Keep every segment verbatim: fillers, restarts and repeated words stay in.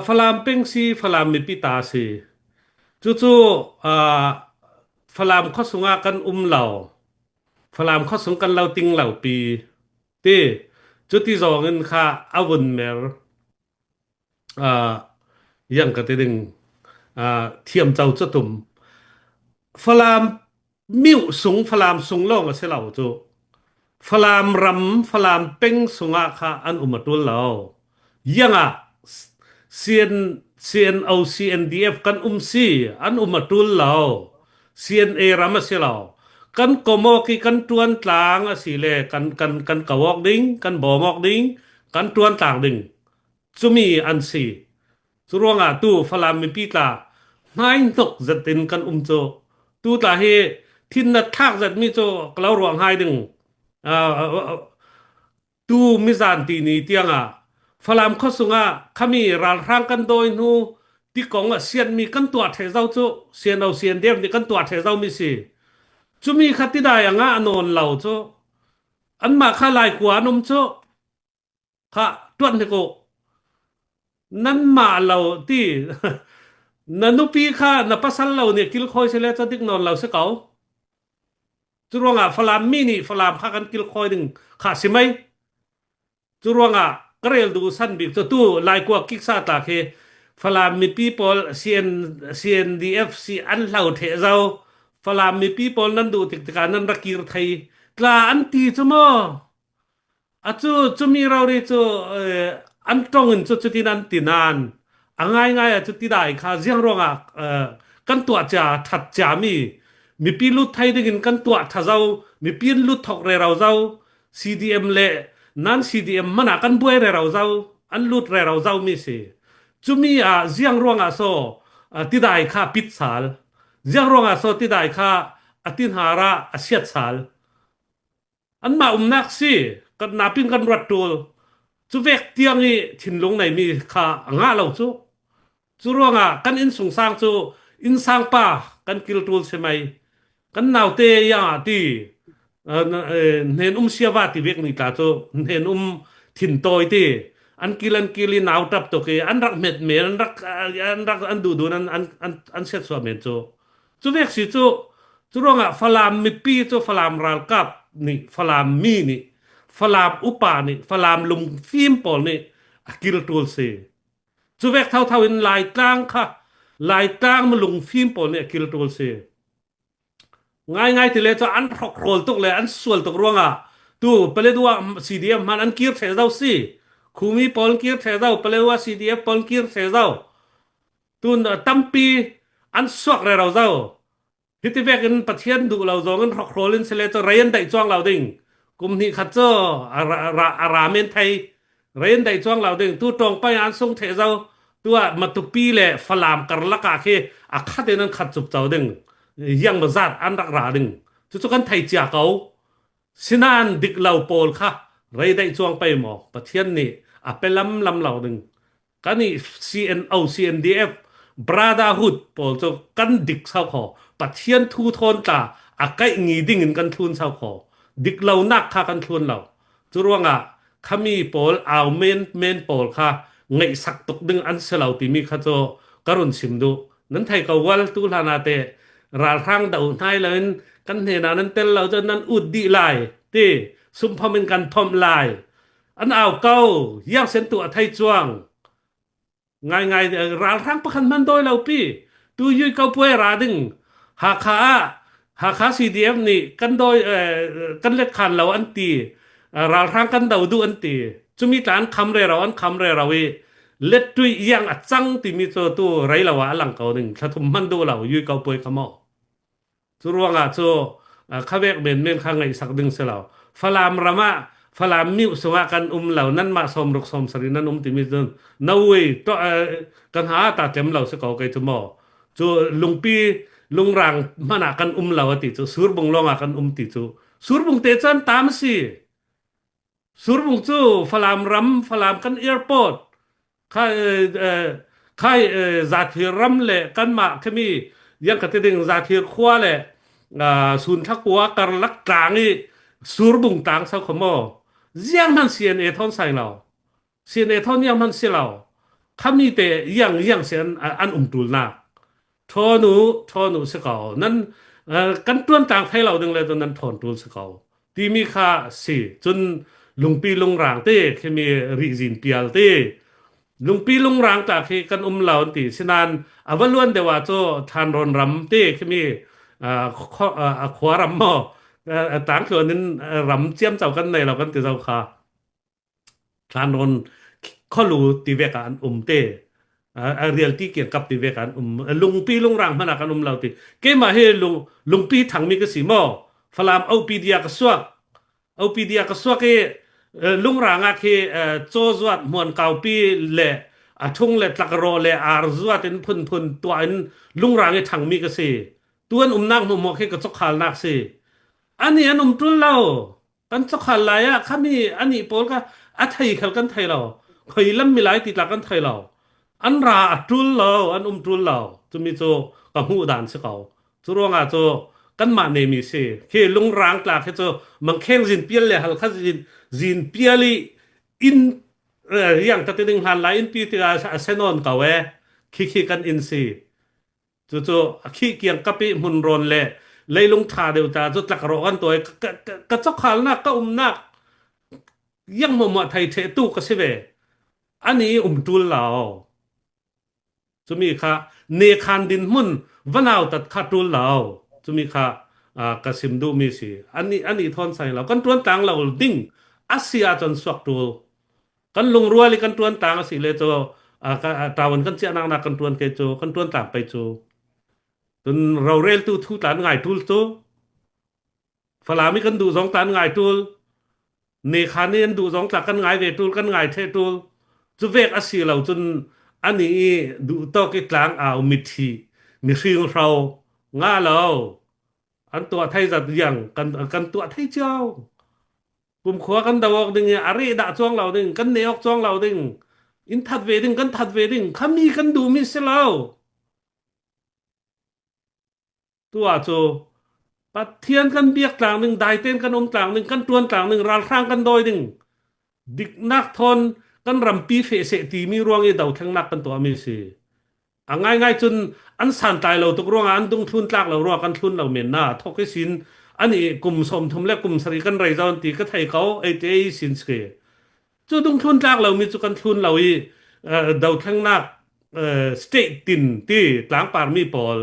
Falam peng si, Falam mipi ta si. Cucu, aa, Falam khuasungah kan um lo. Falam khuasung kan lo ting lo pi. Ti, cuti zawngin kha a vun mer. Aa, yang ka ti ding, aa, thiam co cu tum. Falam miu sung, Falam sung lawng a si lo cu. Falam ram, Falam peng sungah kha an um a ṭul lo. Yang ah C N, C N O, C N D F kan um si, an um a ṭul lo. C N A ram a si lo. Kan kom awk i kan ṭuan tlang a si le, kan, kan, kan ko awk ding, kan bawm awk ding, kan ṭuan tlang ding. Cumi an si. Cu ruangah tu Falam mipi tla hnaihnok zetin kan um cu. Tu tla hi thin na thlak zetmi cu ka lo ruah hngai ding. Aa, aa, aa, tu mizan ti ni tiangah Falam khuasungah khami ralhrang kan dawi hnu ti kong a siatmi kan tuah ṭheh zo cu, C N O, C N D F nih kan tuah ṭheh zomi si. Cumi kha tidai a ngah nawn lo cu. Anmah kha laikua an um cu. Kha, ṭuan hnik uh. Nanmah lo ti, na nupi kha na pasal lo nih kilkhawi si le cu dik nawn lo si ko. Cu ruangah Falam mi nih Falam kha kan kilkhawi ding kha si mai. Cu ruangah ka rel duh san bik cu tu laikua kiksa tla khi Falam mipi pawl C N, C N D F si an hlo ṭheh zo. Falam mipi pawl nan duh tik tikah nan ra kir thei tla an ti cu maw? A cu, cumi rori cu, eh, an ṭong in cu cutin an ti nain a ngaingai ah cu tidai kha ziang ruangah, eh, kan tuah cia, ṭhat ciami, mipi lut thei dingin kan tuah ṭha zo, mipi an lut thok rero zo, C D M le non C D M hmanah kan buai rero zo, an lut rero zomi si. Cumi ah ziang ruangah so, ah, tidai kha a pit sal, ziang ruangah so tidai kha a tinhar ah a siat sal. Anmah umnak si, kan napin kan ruat ṭul. Cu vek tiang i thinlung neimi kha a ngah lo cu. Cu ruangah kan innsungsang cu innsangpa kan kil ṭul si mai. Kan naute yang ah ti, eh, na-, eh, hnen um siava ti vek ni tla cu hnen um thintawi ti. An kil, an kil i nau ṭap tuk i an rak met men, an rak, eh, an rak an duhdun an, an, an, an siatsuah men cu. Cu vek si cu, cu ruangah Falam mipi cu Falam ralkap nih, Falam mi nih, Falam upa nih, Falam lungfim pawl nih a kil ṭul si. Cu vek thotho in Laitlang kha, Laitlang mi lungfim pawl nih a kil ṭul si. Ngaingai ti le cu an hrokhrawl tuk le an sual tuk ruangah tu Paletwa C D F hman an kir ṭheh zo si. Khumi pawl an kir ṭheh zo, Paletwa C D F pawl an kir ṭheh zo. Tu tampi an suak rero zo. Hiti vekin Pathian duh lo zongin hrokhrawl in si le cu rei an daih cuang lo ding. Kum hnih khat cu a ra, a ra, a ra men thei. Rei an daih cuang lo ding. Tu ṭawngpai an sung ṭheh zo. Tu ah Matupi le Falam karlak ah khi a khat in an khat cup co ding. Yang bazat an rak ra ding. Cucu kan thei cia ko. Sinain dik lo pawl kha rei daih cuang pei maw? Pathian nih a pe lamlam lo ding. Kan i C N O, C N D F, Brotherhood pawl cu kan dik sau kho. Pathian thu thawn tla a kaih ngi dingin kan thlun sau kho. Dik lonak kha kan thlun lo. Cu ruangah khami pawl, au men men pawl kha ngaihsak tuk ding an si lo timi kha cu ka run sim duh. Nan thei ko ual, tu hlan ah te ralhrang doh hnai loin kan hnenah nan tel lo cu nan ut dih lai ti, sumphom in kan phomh lai. An au ko, yang sen tuah thei cuang. Ngaingai, eh, ralhrang pakhat hman dawi lo pi. Tu yui ko puai ra ding. Hakha ah, Hakha C D F nih kan dawi, eh, kan let khan lo an ti. Eh, ralhrang kan do duh an ti. Cumi tla an kham rero, an kham rero i let tuih yang a cang timi cu tu rei lo ah a lang ko ding. Thla thum hman duh lo, yui ko puai kha maw? Cu ruangah cu, ah, khavek menmen kha ngaihsak ding si lo. Falam ram ah, Falam miu sungah kan um lo, nanmah sawmruk sawmsarih nan um timi cun, no way, to, ah, kan ha ta tlem lo si ko kei cu maw? Cu lungpi, lungrang hmanh ah kan um lo a ti cu, Surbung lawng ah kan um ti cu. Surbung te cun tam a si. Surbung cu Falam ram, Falam kan airport, kha, eh, eh, kha, eh, Zathir ram le kanmah khami, yang ka ti ding, Zathir khua le, ah, Sunthla khua karlak tlang i Surbung tlang sau kho maw? Ziang hman C N A thawn sai lo. C N A thawn ziang hman si lo. Khami te yang yang si an, an um tul nak. Thawn uh, thawn uh si ko. Nan, eh, kan tuan tang thei lo ding le tu nan thawn tul si ko. Timi kha si. Cun lungpi lungrang te, khimi rihzin pial te. Lungpi lungrang ta khi kan um lo an ti. Sinan a va luan deuh ah cu thlanrawn ram te, khimi, ah, khua, ah, a khua ram maw? Ah, tangtluan in, ah, ram ciamco kan nei lo kan ti zo kha. Thlanrawn khualu ti vek ah an um te. A, a rialti kiangkap ti vek ah an um. Lungpi lungrang hmanh ah kan um lo ti. Keimah hi lung, lungpi thangmi ka si maw? Falam O P D ah ka suak. O P D ah ka suak i, eh, lungrang ah khi, eh, caw zuat hmuan kaupi le a thung le tlakrawh le ar zuat in phunphun tuah in lungrang i thangmi ka si. Tu an umnak hmuahhmuah khi ka cawkhalnak si. Anih an um ṭul lo. Kan cawkhal lai ah khami anih pawl kha a thei khal kan thei lo. Khoi lam milai ti tla kan thei lo. An ra a ṭul lo, an um ṭul lo. Cumi cu ka hmuh dan si ko. Cu ruangah cu kanmah nemi si. Khi lungrang tla khi cu mangkheng zin pial le halkha zin, zin pial i in, eh, riang ka ti ding hlan lai in pi tikah a si nawn ko e. Khi khi kan in si. Cucu a khih kiangkap i hmunrawn le leilung ṭha deuh ta cu tlakrawh kan tuah i ka, ka, ka, ka cawkhalnak, ka umnak yang hmuahhmuah thei ṭheh tu ka si ve. Anih i um ṭul lo. Cumi kha nekhan dinhmun va nautat kha ṭul lo. Cumi kha, aa, ka sim duhmi si. Anih, anih thawn sang lo. Kan ṭuan tlang lo ding a si ahcun suak ṭul. Kan lungrual i kan ṭuan tlang a si le cu, aa, ka, aa, ṭawn kan ciah naknak kan ṭuan ke cu, kan ṭuan tlang pei cu. Cun roreltu thu tla an ngai ṭul cu. Falam i kan duh zong tla an ngai ṭul. Nekhan i an duh zong tla kan ngai ve ṭul, kan ngai ṭheh ṭul. Cu vek a si lo cun anih i duh tawk i tlang au, mithi, mihring hro ngah lo. An tuah thei zat riang, kan, kan tuah thei cio. Kumkhua kan do awk ding i a reh dah cuang lo ding, kan neh awk cuang lo ding. In that ve ding, kan that ve ding. Khami kan duhmi si lo. Tu ah cu Pathian kan biak tlang ding, daitein kan um tlang ding, kan ṭuan tlang ding, ralhrang kan dawi ding, diknak thawn kan rampi feh seh timi ruang i dothlennak kan tuahmi si. A ngaingai cun an santlai lo tuk ruangah, an dungthlun tlak lo ruangah kan thlun lo men hna. Thawk ihsin an i kum sawmthum le kum sarih kan rei zo an ti ka thei ko, eite ihsin si. Cu dungthlun tlak lomi cu kan thlun lo i, eh, dothlennak, eh, state tin ti tlangpar mi pawl,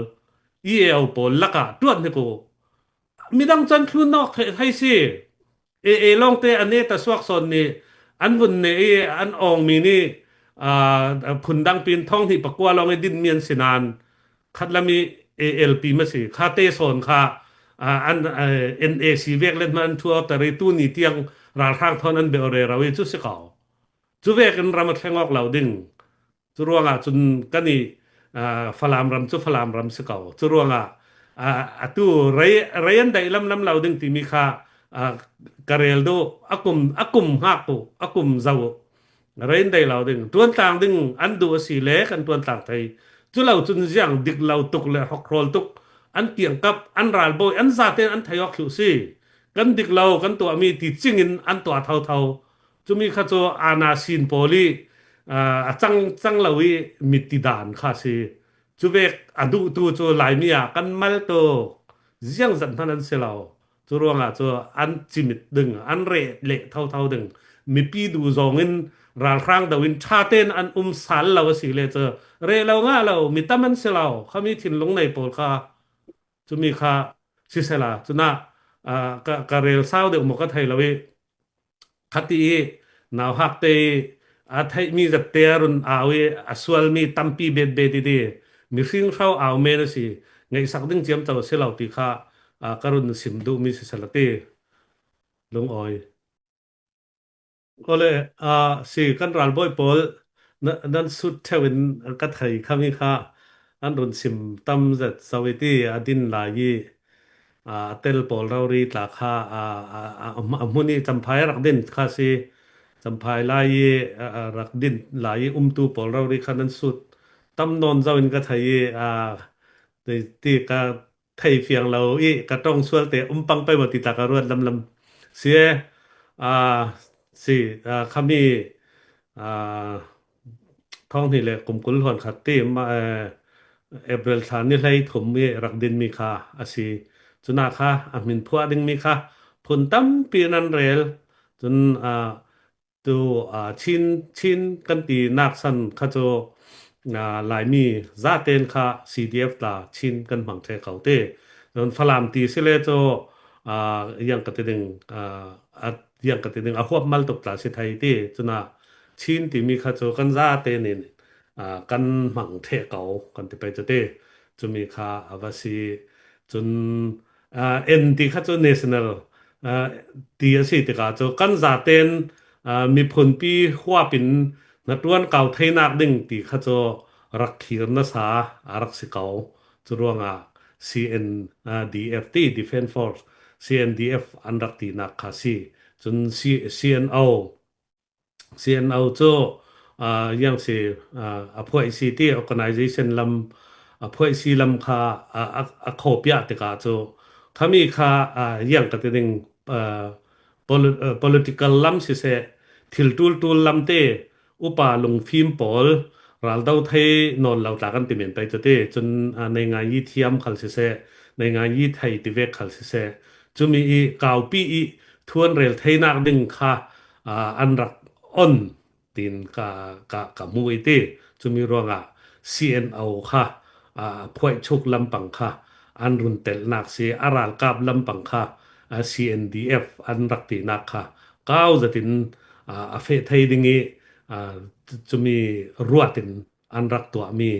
E A O pawl lakah ṭuan hnik u. Midang cu an thlun awk thei, thei si. A A lawngte an e ta suak sawn nih an vun neh i an awngmi nih, aa, phundang pin thawng hnih pakua lawng i dinmi an si nain khatlam i A L P ma si. Kha te sawn kha, aa, an, aa, N A C vek let hmanh an ṭhu awk ta rih, tu ni tiang ralhrang thawn an beuh rero i cu si ko. Cu vekin ram a thleng awk lo ding. Cu ruangah cun kan i, aa, Falam ram cu Falam ram si ko. Cu ruangah, aa, atu rei, rei an daih lamlam lo ding timi kha, aa, ka rel duh, a kum, a kum hngak u, a kum zoh u. Rei an daih lo ding. Ṭuan tlang ding an duh a si le kan ṭuan tlang thei. Cu lo cun ziang dik lo tuk le hrokhrawl tuk an kiangkap, an ralbawi, an zaten an thei awk thluh si. Kan dik lo, kan tuahmi ti cingin an tuah thotho. Cumi kha cu aana sin pawl i, aa, a cang, cang lo i mit ti dan kha si. Cu vek a duhtu cu Laimi ah kan mal tuk. Ziang zat hmanh an si lo. Cu ruangah cu an cimit ding, an reh leh thotho ding. Mipi duh zongin ralhrang do in ṭha tein an um sal lo a si le cu reh lo ngah lo, mi tam an si lo. Khami thinlung nei pawl kha, cumi kha sisela, cunah, aa, ka, ka rel sau deuh maw ka thei lo i, khati i nauhak te i a theihmi zat te a run au i a sualmi tampi bet bet i ti, mihring hro au men a si, ngeihsak ding ciamco a si lo ti kha, aa, ka run sim duhmi sisela ti. Lungawi. Awle, aa, si kan ralbawi pawl na, nan sut ṭheu in ka thei khami kha an run sim tam zet zo i ti, a din lai i, aa, a tel pawl rori tla kha, aa, aa, aa, a hmun i Champhai a rak din kha si, Champhai lai i, aa, aa, rak din lai i umtu pawl rori kha nan sut tam nawn zo in ka thei i, aa, ti, ti ka thei fiang lo i ka ṭong sual te um pang pei maw ti tla ka ruat lamlam si e. Aa, si, aa, khami, aa, thawng hnih le kum kul hluan khat ti ma, eh, April thla ni hlei thum i rak din mi kha a si. Cuna kha a hmin phuah ding mi kha phun tampi nan rel. Cun, ah, tu, ah, Chin, Chin kan ti nak san kha cu, ah, Laimi zaten kha C D F tla Chin kan hmang ṭheh ko ti. Cun Falam ti si le cu, ah, yang ka ti ding, ah, a, yang ka ti ding a huap mal tuk tla si thei ti. Cunah Chin timi kha cu kan zaten in, ah, kan hmang ṭheh ko kan ti pei cu ti. Cumi kha a va si. Cun, ah, N ti kha cu national, ah, ti a si tikah cu kan zaten, ah, miphunpi huap in hnaṭuan kau theinak ding ti kha cu rak khir nasa a rak si ko. Cu ruangah C N D F ti, Defence Force, C N D F an rak tinak kha si. Cun C-, C N O, C N O cu, ah, yang si, ah, a phuaisi ti organization lam, a phuaisi lam kha, ah, a, a khawpiah tikah cu khami kha, ah, yang ka ti ding, ah, poli-, ah, political lam siseh, thil ṭulṭul lam te, upa lungfim pawl, raldo thei nawn lo tla kan ti men pei cu ti. Cun, ah, naingnganyi thiam khal siseh, naingnganyi thei tivek khal siseh, cumi i kaupi i thuanrel theinak ding kha, ah, an rak on tin ka, ka, ka hmu i ti. Cumi ruangah C N O kha, ah, phuaihchuk lampang kha an run telhnak si, a ralkap lampang kha, ah, C N D F an rak tinak kha kau zetin, ah, a feh thei ding i, ah, cumi ruat in an rak tuahmi,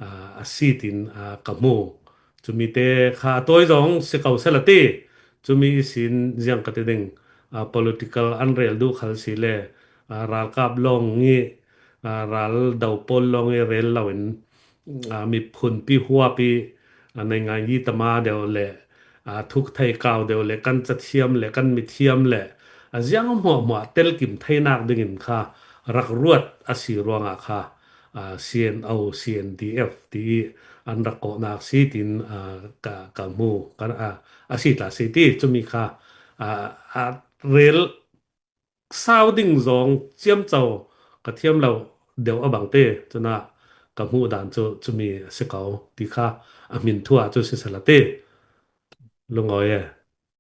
ah, a si tin, ah, ka hmu. Cumi te kha a tawi zong si ko sela ti. Cumi ihsin ziang ka ti ding, ah, political an rel duh khal si le, ah, ralkap lawng i, ah, ral do pawl lawng i rel loin, ah, miphunpi huap i, ah, naingnganyi tama deuh le, ah, thuk thei kau deuh le kan cathiam le kan mithiam le, ah, ziang hmuahhmuah telkim theinak dingin kha rak ruat a si ruangah kha, ah, C N O, C N D F ti i an rak kawhnak si tin, ah, ka, ka hmu, kan, ah, a si tla si ti. Cumi kha, ah, a rel sau ding zong ciamco ka thiam lo deuh a bang ti. Cunah ka hmuh dan cu cumi a si ko ti kha a hmin thuah cu si sela ti. Lungawi e.